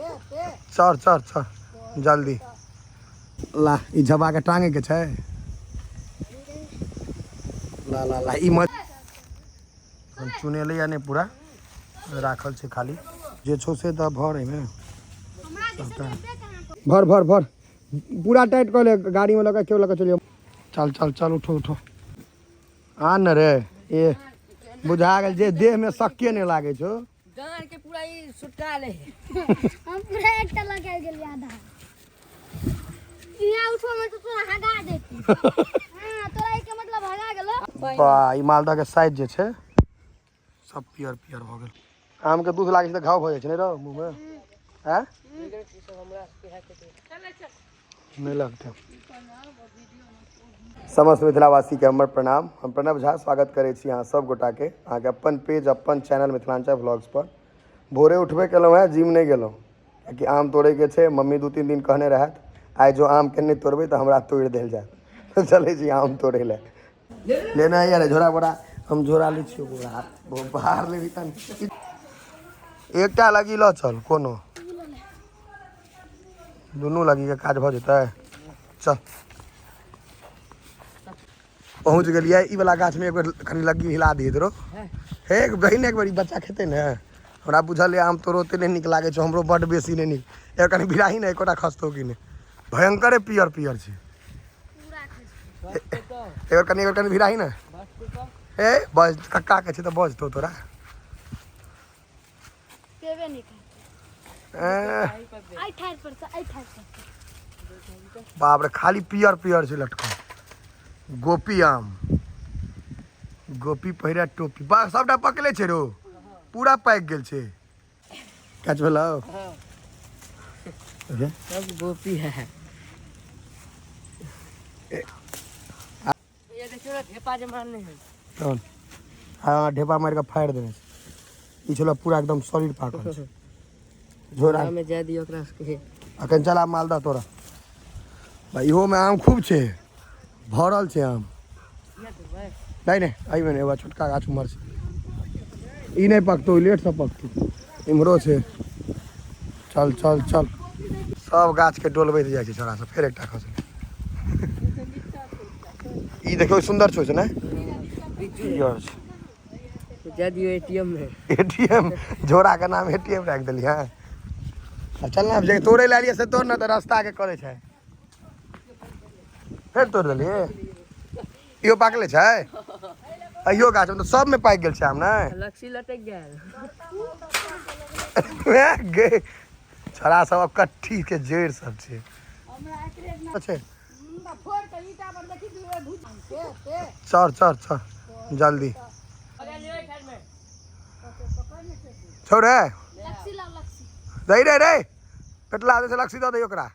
चढ़ चढ़ चढ़ जल्दी। ला ई झबा के टांगे के छै। ला ला ला ई मत चुनेलै या नहि, पूरा राखल छै खाली जे छौ से तऽ भर एहिमे सबटा। भर भर भर, पूरा टाइट कऽ ले। गाड़ीमे लऽ कऽ केओ लऽ कऽ चलि। चल चल चल, उठो उठो, आ न रे। ए बुझा गेल जे देहमे सक्के नहि लागै छौ। डाँड़ के पूरा ई सुटका ले। हम पूरा एकटा लगा गेलियै आधा। यहाँ उठो में तो तोरा हगा देती। हाँ, तोरा के मतलब हगा गेलो। बा, ई मालदह के साइज जे छै सब पियर पियर भऽ गेल। आम के दूध लागै छै तऽ घाव भऽ जाइ छै नहि रौ मुँहमे? आँय, नहि लगतै। समस्त मिथिलावासीके हमर प्रणाम। हम प्रणव झा स्वागत करै छी अहाँ सब गोटाके अहाँके अपन पेज, अपन चैनल मिथिलांचल व्लॉग्स पर। भोरे उठबे केलहुँ हेँ, जिम नहि गेलहुँ कियाकि आम तोड़ैके छै। मम्मी 2-3 दिन कहने रहथि, आइ जो आमके नहि तोड़बै तऽ हमरा तोड़ि देल जायत। चलै छी आम तोड़ै लए। लेना है यार झोरा बोरा? हम झोरा लै छियौ। बोरा बाहर लेबही तहन एकटा लगी लऽ चल। कोनो दुनू लगी के काज भऽ जेतै। चल, पहुँच गेलियै। ई वाला गाछमे एक बेर कनि लग्गी हिला दियै तोरो। हे बहिन, एक बेर ई बच्चा खेतै ने। हमरा बुझल यऽ आम तोरो ओते नहि नीक लागै छौ, हमरो बड्ड बेसी नहि नीक। एक कनि बिराही ने, एकोटा खसतौ कि नहि। भयंकरे पियर पियर छै। एक कनि, एक कनि भिराही ने। हे बस, कक्का के छै तऽ बजतौ तोरा। केबे नहि करतै। एह, एहि ठाढ़ि पर से, एहि ठाढ़ि पर से। बाप रे, खाली पियर पियर छै लटकल। गोपी आम, गोपी पहिरा टोपी। बा, सबटा पकले छै रो, पूरा पाकि गेल छै। कैच भेलौ? सब गोपी है। ये देखियो ना, ढेपा जे मारने है। तहन हँ, ढेपा मारि कऽ फाड़ि देने छै। ई छलै पूरा एकदम सॉलिड पाकल छै झोरा में जाय दियो ओकरा सबके। अखन चला मालदह तोरा। भाई, इहोमे आम खूब छै, भरल छै आम। नहि नहि, एहिमे नहि। एगो छोटका गाछ उम्हर छै। ई नहि पकतौ, ई लेटसँ पकतौ। इम्हरो छै। चल चल चल। सब गाछके डोलबैत जाइ छै छोड़ा सब। फेर एकटा खसलै। ई देखियौ, सुन्दर छौ ने? पियर छै। जाय दियो एटीएम में। एटीएम, झोरा के नाम एटीएम राखि देलियै। आ चल ना, जे तोड़े लए एलियै से तोड़ ने, तऽ रास्ता के करै छै। फेर तोड़ देलियै। इहो पाकले छै। अहियो गाछ मे तऽ सबमे पाकि गेल छै आम ने। लक्सी लटक गेल। गे छड़ा सब आब कट्ठी के जड़ि सब छै छै। चढ़ चढ़ चढ़ जल्दी। छौ रे। लक्सी लाओ, लक्सी। दै रे रे पेटला दे छै, लक्सी दऽ दे ओकरा।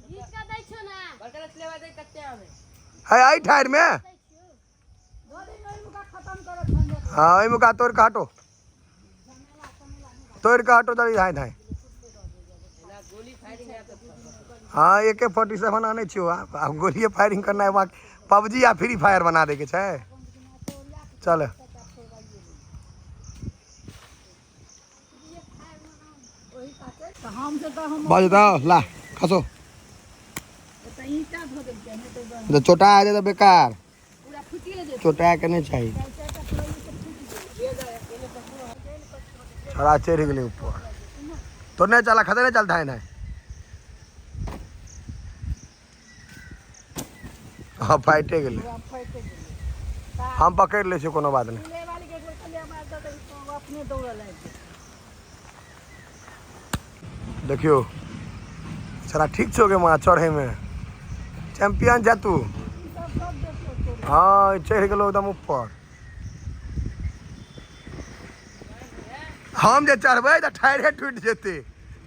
घीच कऽ दै छौ ने। बड़का लक्सी लेवा दे, कते आमे है एहि ठाढ़ि मे। हाँ, एहि मुका तोड़ कऽ हटो, तोड़ कऽ हटो जल्दी, धाँइ धाँइ। गोली फायरिंग है तो। हाँ, AK-47 आनै छियौ। आब आब गोलिये फायरिंग करनाइ बाकी, पबजी आ फ्री फायर बना दैके छै। चल। भऽ जेतौ, ला खसो। तऽ चोटा आ जाए तऽ बेकार। चोटा के नहि चाही। छड़ा चढ़ि गेलै ऊपर। तो नहि चला, खतरे नहि चलता है। नहीं, हाँ, फाइटे गेलै। हम पकड़ि लै छियै, कोनो बात नहि। देखियौ, छड़ा ठीक छौ गे माँ, चढ़ैमे चैंपियन जा तू। हाँ, चढ़ि गेलौ एकदम ऊपर। हम जे चढ़बै तऽ टायरे टूटि जेतै।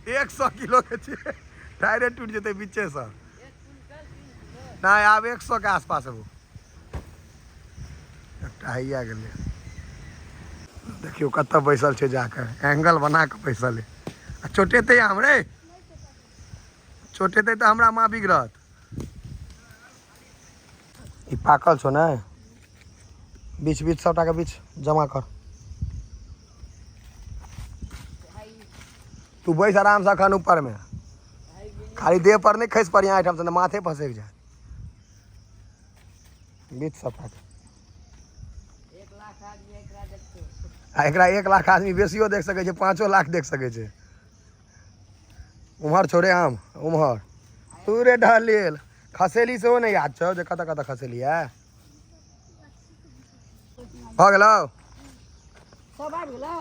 100 किलो के छै, टायरे टूटि जेतै बीचेसँ। नहि, आब 100 के आसपास हेबो। एकटा हैया गेलै। देखियौ कतऽ बैसल छै जाके, एंगल बना कऽ बैसल है। आ चोटेतै आम रे, चोटेतै तऽ हमरा माँ बिगड़त। ई पाकल छौ ने? बीच बीच सबटा के बीच जमा कर। तू बैस आरामसँ एखन ऊपरमे, खाली देह पर नहि खसि पड़िया एहिठामसँ, नहि माथे फसकि जाय। बीच सफा 1 लाख आदमी एकरा देखतो। आ एकरा 1 लाख आदमी बेसियो देख सकै छै, 5 लाख देख सकै छै। उम्हर छोड़े आम, उम्हर तू रे ढलेल खसेली सेहो नहि याद छौ जे कतऽ कतऽ खसेली है। भऽ गेलौ? सब आबि गेलौ।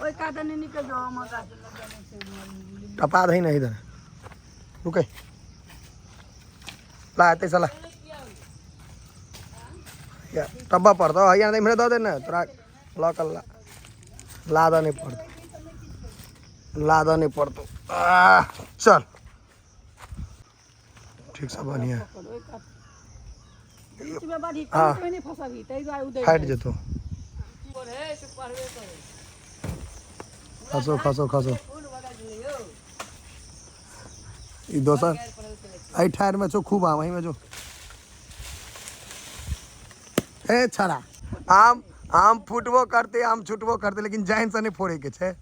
ओहि कात नहि निकलि जाउ, हमर गाछ लग नहि छै। टपा दही ने इधर। रुके, ला एतै से ला। या, टब्बा पड़तौ। हैया नहि, इम्हरे दऽ दे ने तोरा। लऽ कऽ ला, लादऽ नहि पड़तौ, लादऽ नहि पड़तौ। आह, चल ठीक से बढ़िआँ। ओहि कात बीचमे बढ़ी। हाँ। बीचमे नहि फसबही, ताहि दुआरे उदरि फाटि जाइ। जेतौ। पढ़े से पढ़बे करे। खसो, खसो, खसो। फूल बगल में यौ। ई दोसर पढ़ल चले। एहि ठाढ़मे छौ खूब आम, एहिमे जो। ए छड़ा, आम आम फूटबो करतै, आम छूटबो करतै, लेकिन जाइन से नहि फोड़ैके छै।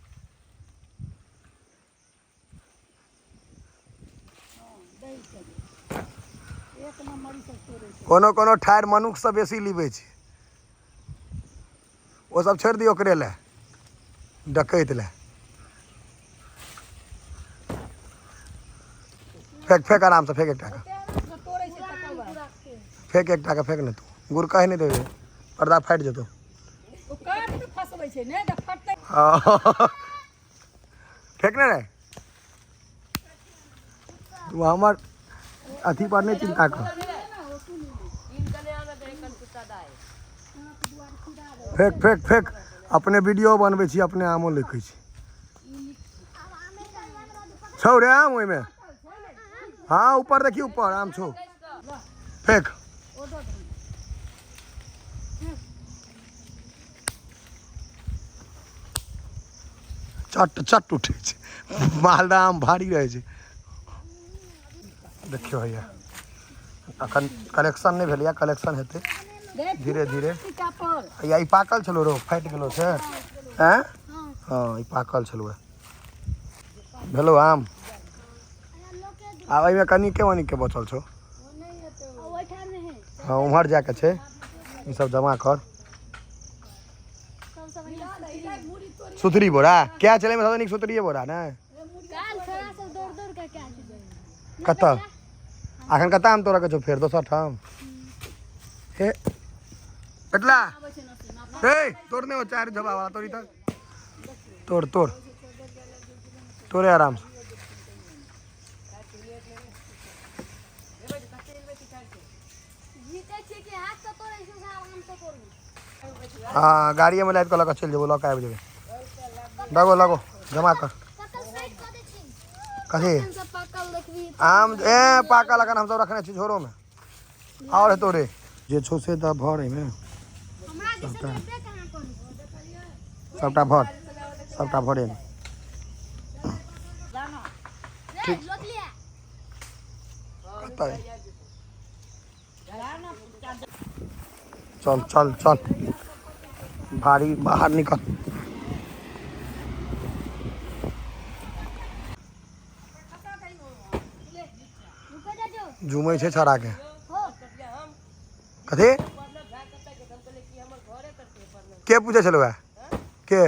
एक नम्बर ई सब तोड़ै छै। कोनो कोनो ठाढ़ि मनुखसँ बेसी लीबै छै। ओ सब छोड़ि दियौ, ओकरे लए, डकैत लए। फेक, फेक, आरामसँ फेक एकटा के। तोड़ै छै तकर बाद। फेक एकटा के, फेक ने। तू गुड़ कहे नहि देबै, पर्दा फाटि जेतौ। ओ काट के फसबै छै ने तऽ फटतै। हाँ। फेक ने रे। तू हमर अथी पर नहि चिन्ता कर। तीन कने आना दे कन कुत्ता दाय। फेक, फेक, फेक। अपने वीडियो बनबै छी, अपने आमो लिखै छी। छौ रे आम ओहिमे? हाँ, ऊपर देखी, ऊपर आम छौ। फेक। चट चट उठै छै। मालदह आम भारी रहै छै। देखियौ हैया, अखन कलेक्शन नहि भेलैया, कलेक्शन हेतै धीरे धीरे। टीका पर। हैया, ई पाकल छलो रो, फाटि गेलो से। हैं, हँ, ई पाकल छलो। भेलो आम। आ एहिमे कनिके मनिके बचल छौ। ओहिठाम है। हँ, उम्हर जाके छै। ई सब जमा कर। सबसँ बढ़िआँ। सुथरी बोरा क्या चले में सबसँ नीक सुथरिए बोरा ने। काल छोड़ा सब दौड़ दौड़ के क्या छै। कतऽ अखन कतऽ आम तोड़ऽ के छौ फेर दोसर ठाम? हे पेटला, हे तोड़ने हो चारि झबा वाला। तोड़ी तक तोड़, तोड़, तोड़े आराम से। जीते छियै कि हाथ से तोड़ै छै से आराम से तोड़ू। हाँ, गाड़िए में लादि कऽ लऽ कऽ चलि जेबो, लऽ कऽ आबि जेबै। लगो, लगो, जमा कर। पकल साइड कऽ दै छी। कथी? सब पकल देखबी। आम ए पाकल अखन हमसब रखने छी झोरोमे। आओर हेतौ रे जे छौ से तऽ भर एहिमे। हमरा दिस एबे कहाँ करू। सबटा भर, सबटा भरे। रे लोक लिया। कतऽ? चल, चल, चल, भारी बाहर निकल। रुको जा जो। झूमै छै छड़ाके। हो। कथी के पूछै छलौ है के?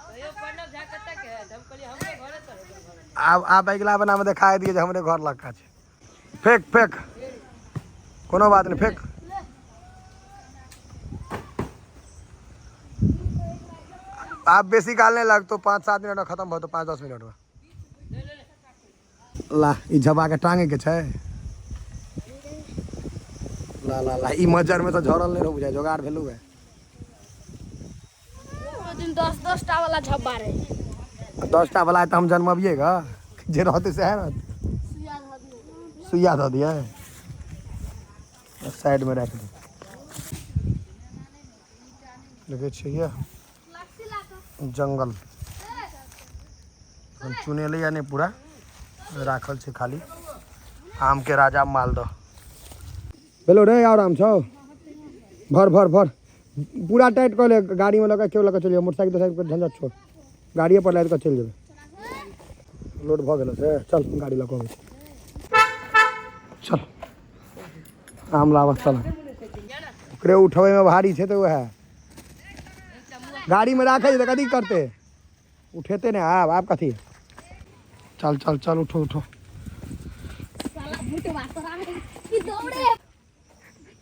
कहियो प्रणव झा कतऽ के है? तऽ हम कहलियै हमरे घरे तर है घर। आब आब अगिला बनामे देखा दियै जे हमरे घर लग्का छै। फेक, फेक, कोनो बात नहि, फेक। आब बेसी काल नहि लगतौ, 5-7 मिनटमे खतम भऽ जेतौ, 5-10 मिनटमे। ला, ई झबाके टांगेके छै। ला, ला, ला, ई मज्जरमे तऽ झड़ल नहि रहौ बुझाइ, जोगाड़ भेलौ है। ओ दिन 10-10 टा वाला झब्बा रहे। 10टा वाला तऽ हम जन्मबियै ग, जे रहतै सएह रहतै। सुइया धऽ दियौ। सुइया दऽ दियै, साइडमे राखि दे। देखै छियै। लस्सी ला कऽ। जंगल हम चुनेलै या नहि, पूरा राखल छै खाली। आमके राजा मालदह भेलो रे। आओर आम छौ? भर, भर, भर, पूरा टाइट कऽ ले। गाड़ीमे लऽ कऽ केओ लऽ कऽ चलि जाओ, मोटरसाइकिल तोरसाइकिल झंझट छोड़। गाड़िए पर लादि कऽ चलि जेबै। लोड भऽ गेल से चल गाड़ी लऽ कऽ अबै छी। चल आम लाबऽ चल। ओकरे उठबैमे भारी छै तऽ उएह गाड़ीमे राखै छै तऽ कथी करतै, उठेतै नहि। आब आब कथी, चल चल चल, उठो उठो।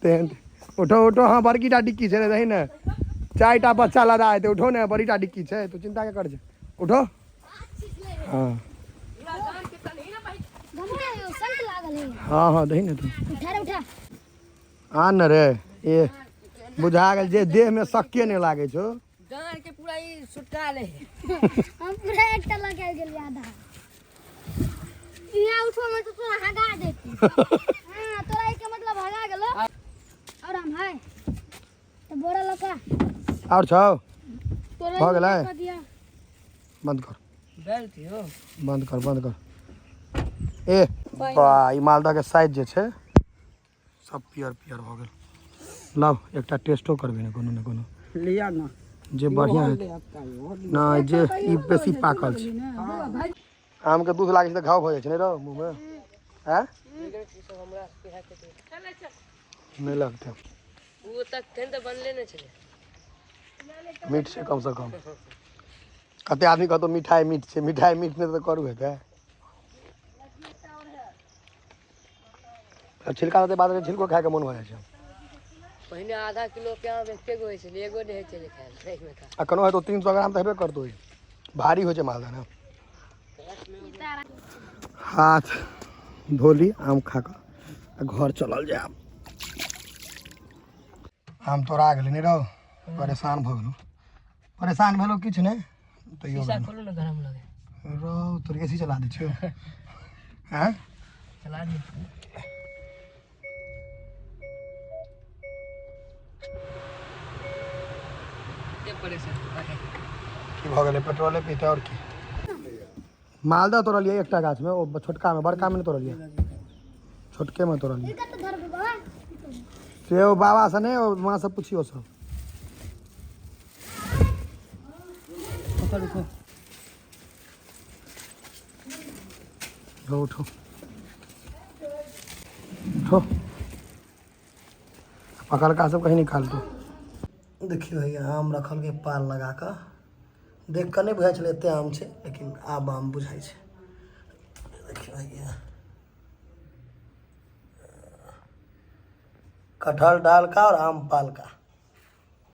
तेहन उठो उठो। हाँ बड़की टा डिक्की छै रही ने, 4टा बच्चा लदा हेतै। उठो ने, बड़ी टा डिक्की छै, तू चिंता के कर छै, उठो। हाँ हाँ हाँ दही ने तू। उठा। आ न रे, ए बुझा गेल जे देह में सक्के नहि लागै छौ। डाँड़ के पूरा ई सुटका ले। हम पूरा एकटा लगा गेलियै आधा। यहाँ उठो में तो तोरा हगा देती। हाँ तोरा के मतलब हगा गेलो। और हम है तो बोरा लका। और छौ तोरा भऽ गेलै? कऽ दिया। बंद कर। बेल्ट यो बंद कर बंद कर। ए बा, ई मालदह के साइज जे छै सब पियर पियर भऽ गेल। लाउ एकटा टेस्टो करबै ने कोनो ने कोनो। लिया ना जे बढ़िया हेतै नहि, जे ई बेसी पाकल छै। आम के दूध लागै छै तऽ घाव भऽ जाइ छै ने रौ मुँहमे। आँय नहि लगतै। ओ तक तऽ बनले नहि छलै। मीठ छै कम से कम। कते आदमी कहतो मिठाई मीठ छै, मिठाई मीठ नहि तऽ करू हेतै। आब छिलका रहतै बाद में छिलको खायके मोन भऽ जाइ छै। पहिने आधा किलो के आम एके गो होइ छलै, एगो नहि होइ छलै खायल एहिमे का। एखनो हेतौ 300 ग्राम तऽ हेबे करतौ। ई भारी होइ छै मालदह ने। हाथ धोली आम खा कऽ आ घर चलल जायब। आम तोड़ा गेलै नहि रौ, परेशान भऽ गेलहुँ। परेशान भेलहुँ किछु नहि तैयो शीशा खोलू ने, गरम लगे रौ। तोर एसी चला दै छियौ। आँय चला दियौ। की भऽ गेलै, पेट्रोले पीते और की। मालदह तोड़लियै एकटा गाछमे, ओ छोटकामे, बड़कामे नहि तोड़लियै, छोटकेमे तोड़लियै। ई कतऽ धरबै बाबा? से ओ बाबा से नहि, ओ माँ से पुछियौ सब। पकड़ उठो। उठो उठो उठो, पकड़का सब कहीं निकाल दो। देखियौ हैया आम रखल के पाल लगा कऽ, देख कऽ नहि बुझाइ छलै एते आम छै, लेकिन आब आम बुझाइ छै। देखियौ हैया कटहल डाल का और आम पाल का।